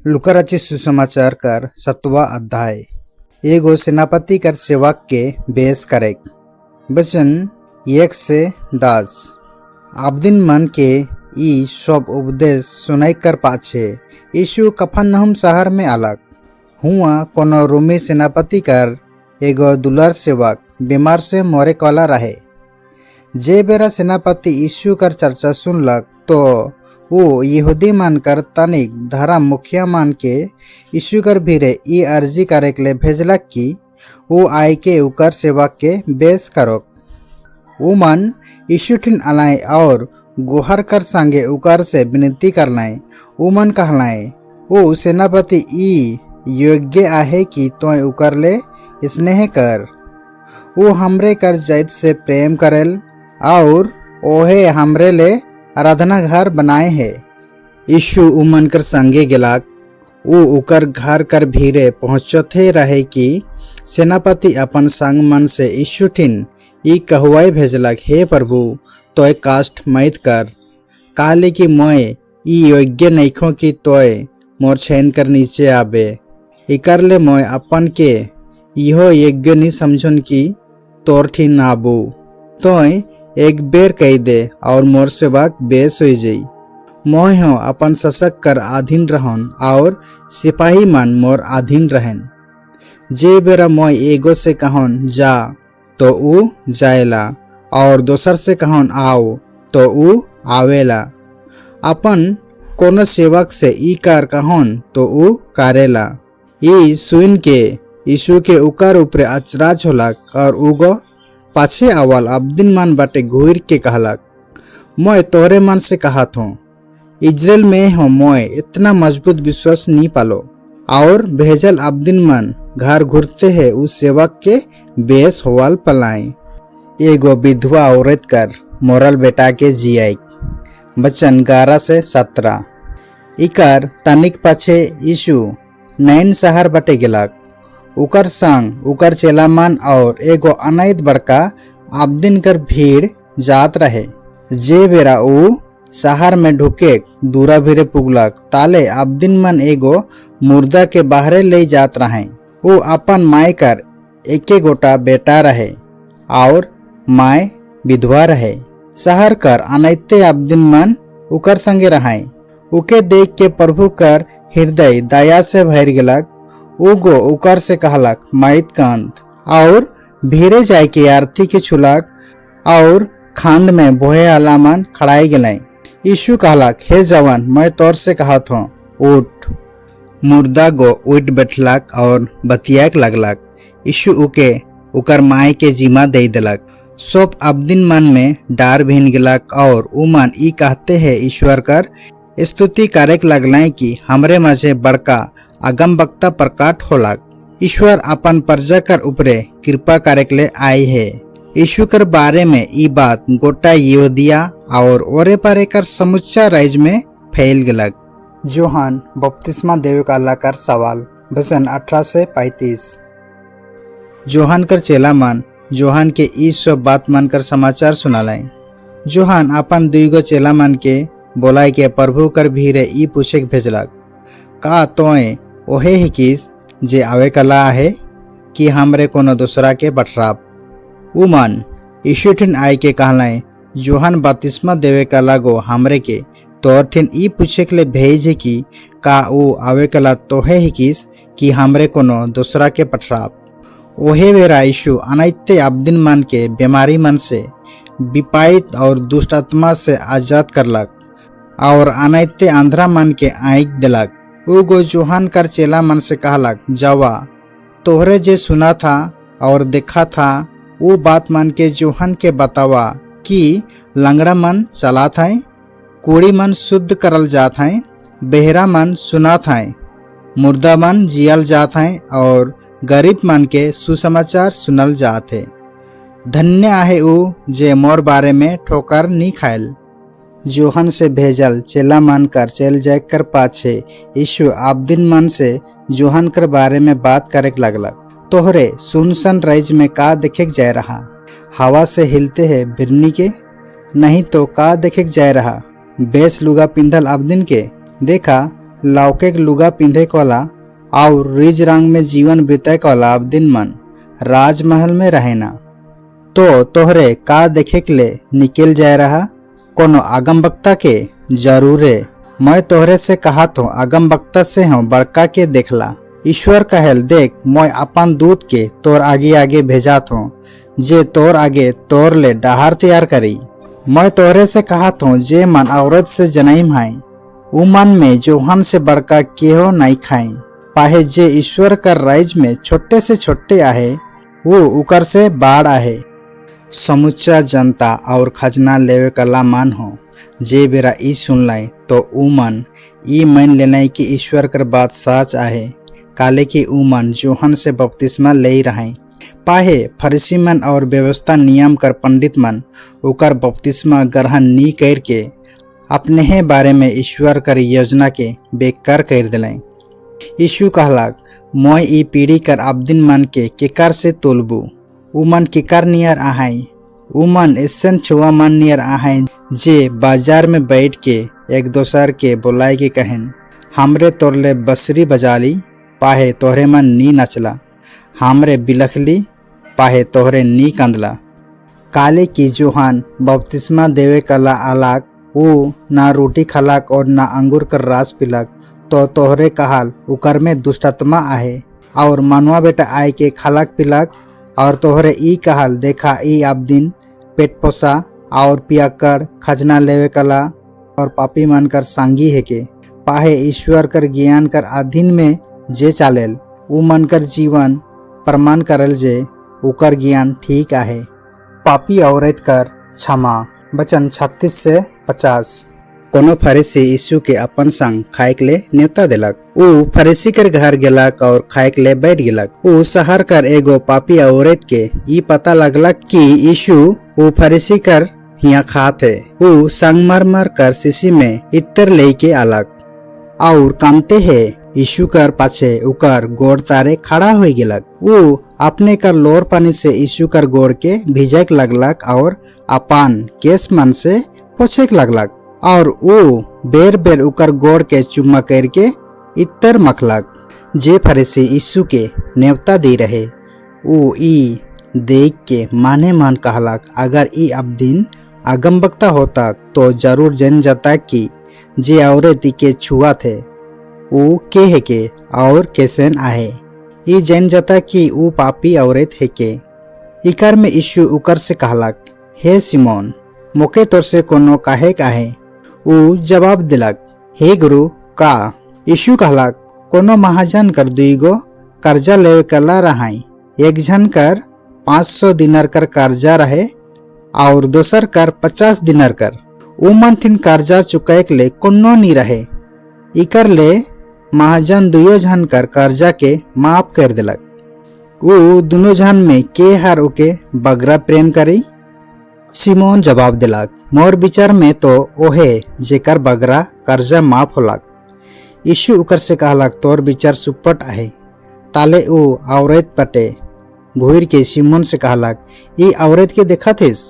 लूका रचित सुसमाचार कर सतवा अध्याय। एगो सेनापति कर सेवक के बेस करे। वचन 1 से 10। आबदिन मन के ई सब उपदेश सुनाई कर पाछे यीशु कफरनहूम शहर में अलग। हुआ कोनो रोमी सेनापति कर एगो दुलर सेवक बीमार से मरे वाला रहे। जे बेरा सेनापति यीशु कर चर्चा सुनलक, तो वो यहूदी मन कर तनिक धर्म मुखिया मन के यीशु कर भीरे ई अर्जी करे के ले भेजलक कि वो आए के उकर सेवक के बेस करो। वो मन यीशु ठिन अलाए और गोहर कर संगे उकर से विनती करलाए। उमन कहलाए, "ओ सेनापति ई योग्य आहे कि तोय उकर ले स्नेह कर। वो हमरे कर जैत से प्रेम करेल और ओहे हमरे ले आराधना घर बनाए है।" यीशु उमन कर संगे गेलाक। वो उकर घर कर भीरे पहुँचते रहे कि सेनापति अपन संग मन से यीशु ठिन ई कहवाई भेजलक, "हे प्रभु, तोय कष्ट मत कर, काले कि मोय ई योग्य नइखो कि तोय मोर छैन कर नीचे आबे। इकर ले मोय अपन के इहो योग्य नहीं समझन कि तोर ठिन आबू। तोय एक बेर कह दे और मोर सेवक बेस हो जाई। मोय हो अपन शसक कर अधीन रहन और सिपाही मन मोर अधीन रहन। जे बेरा मोय एगो से कहन, 'जा', तो ऊ जाएला और दोसर से कहन, 'आओ', तो ऊ आवेला। अपन कोनो सेवक से ई कर कहन, तो ऊ करेला।" ई सुन के यीशु के उकर ऊपरे अचरज होलक और उगो पाछे आवल अब्दिन मन बाटे घूर के कहलक, "मोय तोहरे मन से कहत हूँ, इजराइल में हो मोय इतना मजबूत विश्वास नहीं पालो।" और भेजल अब्दिन मन घर घुरते है उस सेवक के बेस होवाल पलाए। एगो विधवा औरत कर मोरल बेटा के जियाई। वचन 11 से 17। इकर तनिक पाछे यीशु नैन शहर बटे गेलक। उकर संग उकर चेला मन और एगो अनैत बड़का आबदिन कर भीड़ जात रहे। जे बेरा ऊ शहर में ढुके दूरा भीरे पुगलक, ताले आबदिन मन एगो मुर्दा के बाहरे ले जात रहे। वो अपन माय कर एके गोटा बेटा रहे और माय विधवा रहे। शहर कर अनैते आबदिन मन उकर संगे रहाए। उके देख के प्रभु कर हृदय दया से भर गेलक। उगो उकर से कहलक, "माइत कांद।" और भीरे जाय के आरती के छुलक और खांद में बोहे वाला मन खड़ाई गेलै। यीशु कहलक, "हे जवान, मैं तोर से कहत हूँ, उठ।" मुर्दा गो उठ बैठलक और बतियाक लगलक। यीशु उके उकर माय के जिम्मा दे दिलक। सब अब्दिन मन में डर भिन गेलक और उमन ई कहते हैं ईश्वर कर स्तुति करे लगल कि हमरे माझे बड़का अगम वक्ता प्रकट होलक। ईश्वर अपन प्रजा कर ऊपरे कृपा करे के ले आई है। यीशु कर बारे में ई बात गोटा यहूदिया और ओरे पारे कर समुच्चा राज्य में फैल गेलक। जोहान बपतिस्मा देवे काला कर सवाल। वचन 18 से 35। जोहान कर चेला मन जोहान के ई सब बात मन कर समाचार सुनालाय। जोहान अपन दुईगो चेला मन के बोलाय के प्रभु कर भीरे ई पूछे के भेजलक, "का तोय ओहे ही किस जे आवे कला आहे कि हमरे कोनो दूसरा के बटराब?" उमन यीशु ठिन आय के कहलाय, "जोहान बपतिस्मा देवे कला गो हमरे के तोर ठिन ई पूछे के ले भेजे कि का ऊ आवे कला तोहे ही किस कि हमरे कोनो दूसरा के पठराब?" ओहे बेरा यीशु अनैत्य अब्दिन मन के बीमारी मन से विपाइत और दुष्ट आत्मा से आजाद करलक और अनैत्य अंधरा मन के आँख दिलक। ऊ गो जोहान कर चेला मन से कहलक, "जावा, तोहरे जे सुना था और देखा था, वो बात मन के जोहन के बतावा कि लंगड़ा मन चलात है, कोड़ी मन शुद्ध करल जात हैं, बेहरा मन सुनात हैं, मुर्दा मन जियल जात हैं और गरीब मन के सुसमाचार सुनल जात है। धन्य आहे ऊ जे मोर बारे में ठोकर नी खायल।" जोहन से भेजल चेला मन कर चल जाय कर पाछे यीशु आबदिन मन से जोहन कर बारे में बात करे लगलक, "तोहरे सुनसन राइज में का देखे जाय रहा? हवा से हिलते है बिरनी के? नहीं तो का देखे जाय रहा? बेस लुगा पिंधल आबदिन के? देखा, लौके के लुगा पिंधे वाला और रिज रंग में जीवन बिताए वाला अबदिन मन राजमहल में रहेना। तो तोहरे का देखे के ले निकल जाए रहा? कोनो आगम वक्ता के? जरूरे, मैं तोहरे से कहा तो आगम वक्ता से हूँ बड़का के देखला। ईश्वर कहेल, देख, मैं अपन दूत के तोर आगे आगे भेजात हूँ, जे तोर आगे तोर ले डहार तैयार करी। मैं तोहरे से कहत हूँ, जे मन औरत से जनम है, उमन में जोहन से बड़का केहो नहीं खाई, पाहे जे ईश्वर कर राज में छोटे से छोटे आहे, वो उकर से बाढ़ आहे। समुच्चा जनता और खजना लेवे कला मन हो जे बेरा ई सुनलाई तो उमन ई मान लेनाई कि ईश्वर कर बात सच आहे, काले कि उमन जोहन से बपतिस्मा ले रहे। पाहे फरीसी मन और व्यवस्था नियम कर पंडित मन उकर बपतिस्मा ग्रहण नी कर के अपने ही बारे में ईश्वर कर योजना के बेकार कर दिलें। यीशु कहलाक, मोय ई पीढ़ी कर अबदिन मन के केकर से तोलबू? उमन केकर नियर आहाई? उमन ऐसन छुआ मन नियर आहाई जे बाजार में बैठ के एक दोसर के बोलाए के कहेन, हमरे तोरले बसरी बजाली, पाहे तोहरे मन नी नचला, हमरे बिलखली, पाहे तोहरे नी कंदला। काले की जोहान बपतिस्मा देवे कला आलाक, ऊ ना रोटी खलाक और ना अंगूर कर रस पिलक, तो तोहरे कहाल, उकर में दुष्टात्मा आहे। और मानवा बेटा आए के खलाक पिलक और तोहरे ई कहल, देखा, ई अब दिन पेट पोसा और पियाकर, खजना लेवे कला और पापी मन कर संगी है के। पाहे ईश्वर कर ज्ञान कर अधीन में जे चालेल, ऊ मन कर जीवन प्रमाण करल जे उकर ज्ञान ठीक आहे। पापी औरत कर क्षमा, वचन 36 से 50। कोनो फरीसी यीशु के अपन संग खाए के ले न्योता देलक। ऊ फरीसी कर घर गेलक और खाए के ले बैठ गेलक। ऊ शहर कर एगो पापी औरत के ई पता लगलक कि यीशु ऊ फरीसी कर हिया खात है। ऊ संगमरमर कर शीशी में इत्र लेके आलक और कानते है यीशु कर पाछे उकर गोड़ तारे खड़ा हो गेलक। ऊ अपने कर लोर पानी से यीशु कर गोड़ के भिजक लगलक और अपन केस मन से पोछेक लगलक और ऊ बेर बेर उकर गोड़ के चुम्मा करके इत्र मखलक। जे फरीसी यीशु के नेवता दे रहे, ऊ ई देख के माने मन कहलक, अगर ई अब दिन अगम वक्ता होता तो जरूर जन जाता कि जे औरत के छुआ थे, ऊ के है के और कैसन आहे। ई जन जाता कि ऊ पापी औरत है के। इकर में यीशु उकर से कहलक, हे सिमोन, मोके तोर से कोनो काहे काहे? ऊ जवाब दिलक, हे गुरु, का? यीशु कहलक, कोनो महाजन कर दुईगो कर्जा लेवे कला रहाई। एक झन कर 500 दिनर कर कर्जा रहे और दोसर कर 50 दिनर कर। ऊ मन थिन कर्जा चुकाए के ले कोनो नी रहे। इकर ले महाजन दुयो झन कर कर्जा के माफ कर दिलक। ऊ दुनो झन में के हर उके बगरा प्रेम करी? सिमोन जवाब दिलक, मोर विचार में तो ओहे जेकर बगरा कर्जा माफ होलक। यीशु उकर से कहलक, तोर विचार सुपट आहे। ताले ऊ औरत पटे घूर के सिमोन से कहलक, ई औरत के देखथिस?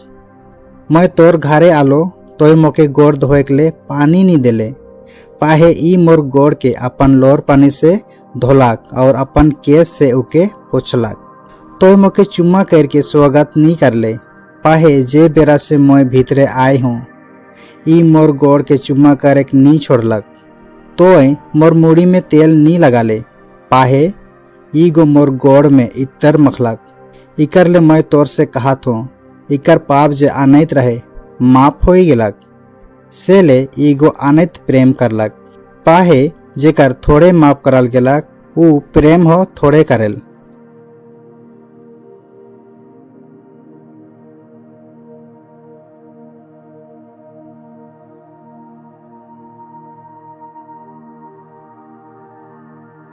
मैं तोर घरे आलो, तोय मोके गोड़ धोए के ले पानी नहीं देले, पाहे ई मोर गोड़ के अपन लोर पानी से धोलाक और अपन केस से उके पोछलाक। तोय मोके चुम्मा करके स्वागत नहीं करले, पाहे जे बेरा से मोय भीतरे आए हूँ, ई मोर गोड़ के चुम्मा करे के नी छोड़लक। तोय मोर मुड़ी में तेल नी लगाले, पाहे ई गो मोर गोड़ में इतर मखलक। इकर ले मैं तोर से कहत हूँ, इकर पाप जे आनैत रहे, माफ हो गेलक, से ले ई गो आनैत प्रेम करलक। पाहे जेकर थोड़े माफ करल गेलक, ऊ प्रेम हो थोड़े करेल।